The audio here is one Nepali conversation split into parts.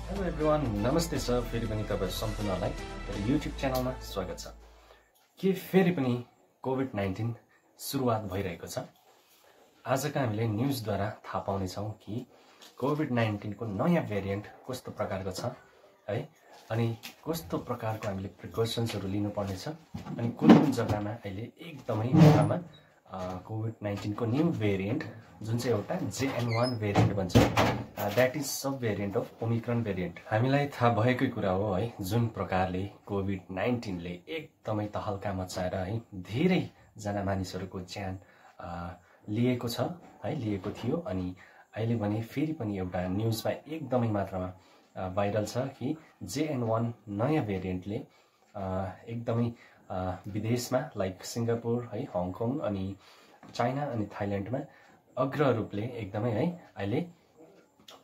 हेलो एभ्रिवान, नमस्ते सर। फेरि पनि तपाईहरु सम्पूर्णलाई मेरो युट्युब च्यानलमा स्वागत छ। के फेरि पनि कोभिड-19 सुरुवात भइरहेको छ। आजका हामीले न्यूजद्वारा थाहा पाउने छौं कि कोभिड-19 को नयाँ भेरिएन्ट कस्तो प्रकारको छ है, अनि कस्तो प्रकारको हामीले प्रिकसन्सहरु लिनुपर्ने छ, अनि कुन जग्गामा अहिले एकदमै मात्रामा कोभिड-19 को न्यू भेरिएन्ट जुन चाहिँ एउटा JN1 भेरिएन्ट भन्छ, that is sub variant of omicron variant. हामीलाई थाहा भएकै कुरा हो है, जुन प्रकारले कोभिड-19 ले एकदमै तहल्का मचाएर है धेरै जना मानिसहरुको ज्यान लिएको छ है, लिएको थियो। अनि अहिले भने फेरि पनि एउटा न्यूजमा एकदमै मात्रामा भाइरल छ कि JN1 नयाँ भेरिएन्टले एकदमै विदेशमा लाइक सिंगापुर है, हङकङ अनि चाइना अनि थाइल्यान्डमा अग्र रूपले एकदमै है अहिले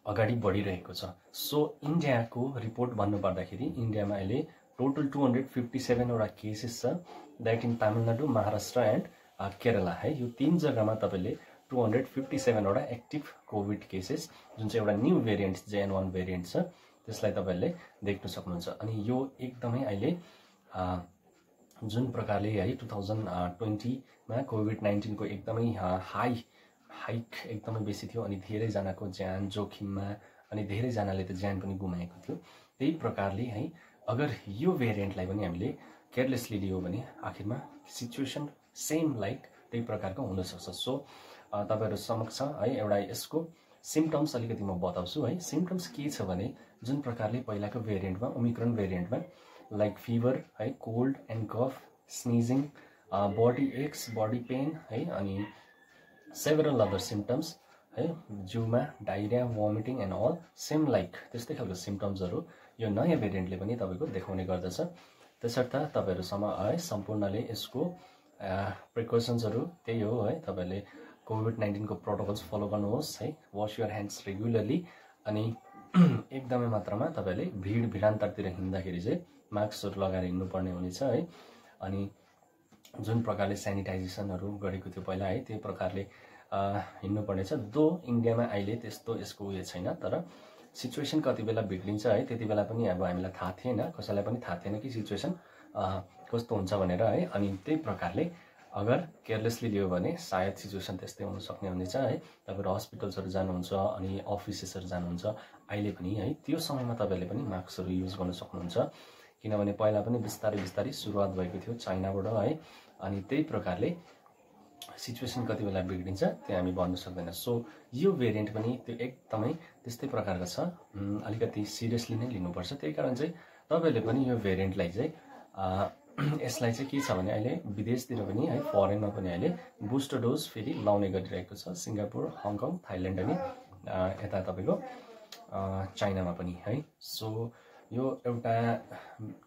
अगाडि बढिरहेको छ। सो इन्डियाको रिपोर्ट भन्नुपर्दाखेरि इन्डियामा अहिले टोटल 257 वटा केसेस छ, that in Tamil Nadu, Maharashtra and Kerala है। यो तीन जग्गामा तपाईले 257 वटा एक्टिभ कोभिड केसेस जुन चाहिँ एउटा न्यू भेरिएन्ट JN1 भेरिएन्ट छ त्यसलाई तपाईले देख्न सक्नुहुन्छ। अनि यो एकदमै अहिले जुन प्रकारले है 2020 मा कोभिड-19 को एकदमै हाइक एकदमै बेसी थियो अनि धेरै जनाको ज्यान जोखिममा अनि धेरै जनाले त ज्यान पनि गुमाएको थियो। त्यही प्रकारले है अगर यो भेरिएन्टलाई पनि हामीले केयरलेसली लियो भने आखिरमा सिचुएसन सेम लाइक त्यही प्रकारको हुन सक्छ। सो तपाईहरु समक्ष है एउटा यसको सिम्पटम्स अलिकति म बताउँछु है। सिम्पटम्स के छ भने जुन प्रकारले पहिलाको भेरिएन्टमा ओमिक्रन भेरिएन्टमा लाइक फिवर है, cold and cough, sneezing, body aches, body pain है, अनि सेभरल अदर सिम्पटम्स है, जिउमा diarrhoea, vomiting and all same like त्यस्तै खालको सिम्पटम्सहरु यो नयाँ भेरिएन्टले पनि तपाईको देखाउने गर्दछ। त्यसर्थ तपाईहरुसम्म है सम्पूर्णले यसको प्रिकसन्सहरु त्यही हो है, तपाईले कोभिड-19 को प्रोटोकल्स फलो गर्नुहोस् है, वाश योर ह्यान्ड्स रेगुलरली, अनि एकदमै मात्रामा तपाईले भिडान्तरतिर हिँड्दाखेरि चाहिँ मास्कहरु लगाएर हिँड्नुपर्ने हुनेछ है। अनि जुन प्रकारले स्यानिटाइजेसनहरु गरेको थियो पहिला है त्यही प्रकारले हिँड्नु पर्नेछ। दो इन्डियामा अहिले त्यस्तो यसको उयो छैन, तर सिचुएसन कति बेला बिग्रिन्छ है त्यति बेला पनि अब हामीलाई थाहा थिएन, कसैलाई पनि थाहा थिएन कि सिचुएसन कस्तो हुन्छ भनेर है। अनि त्यही प्रकारले अगर केयरलेसली लियो भने सायद सिचुएसन त्यस्तै हुन सक्ने हुनेछ है। तपाईहरु हस्पिटल्सहरु जानुहुन्छ अनि अफिसेसहरु जानुहुन्छ अहिले पनि है, त्यो समयमा तपाईले पनि मास्कहरु युज गर्न सक्नुहुन्छ, किनभने पहिला पनि बिस्तारै सुरुवात भएको थियो चाइनाबाट है। अनि त्यही प्रकारले सिचुएसन कति बेला बिग्रिन्छ त्यो हामी भन्न सक्दैन। सो यो भेरिएन्ट पनि त्यो एकदमै त्यस्तै प्रकारको छ, अलिकति सिरियसली नै लिनुपर्छ। त्यही कारण चाहिँ तपाईले पनि यो भेरिएन्टलाई चाहिँ यसलाई चाहिँ के छ भने अहिले विदेशतिर पनि है, फरेनमा पनि अहिले बुस्टर डोज फेरि लाउने गरिरहेको छ, सिंगापुर, हङकङ, थाइल्यान्ड अनि यता तपाईको चाइनामा पनि है। सो यो एउटा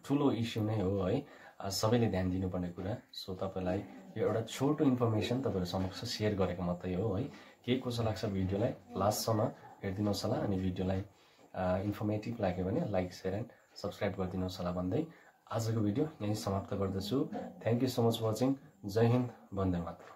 ठुलो इस्यु नै हो है, सबैले ध्यान दिनुपर्ने कुरा। सो तपाईलाई यो एउटा छोटो इन्फर्मेसन तपाईहरु समक्ष शेयर गरेको मात्रै हो है। के कसो लाग्छ भिडियोलाई लास्टसम्म हेर्दिनुहोस् होला, अनि भिडियोलाई इन्फर्मेटिभ लाग्यो भने लाइक, शेयर एन्ड सब्स्क्राइब गरिदिनुहोस् होला भन्दै आजको भिडियो यही समाप्त गर्दछु। Thank you so much watching. जय हिन्द, वन्दे मातरम।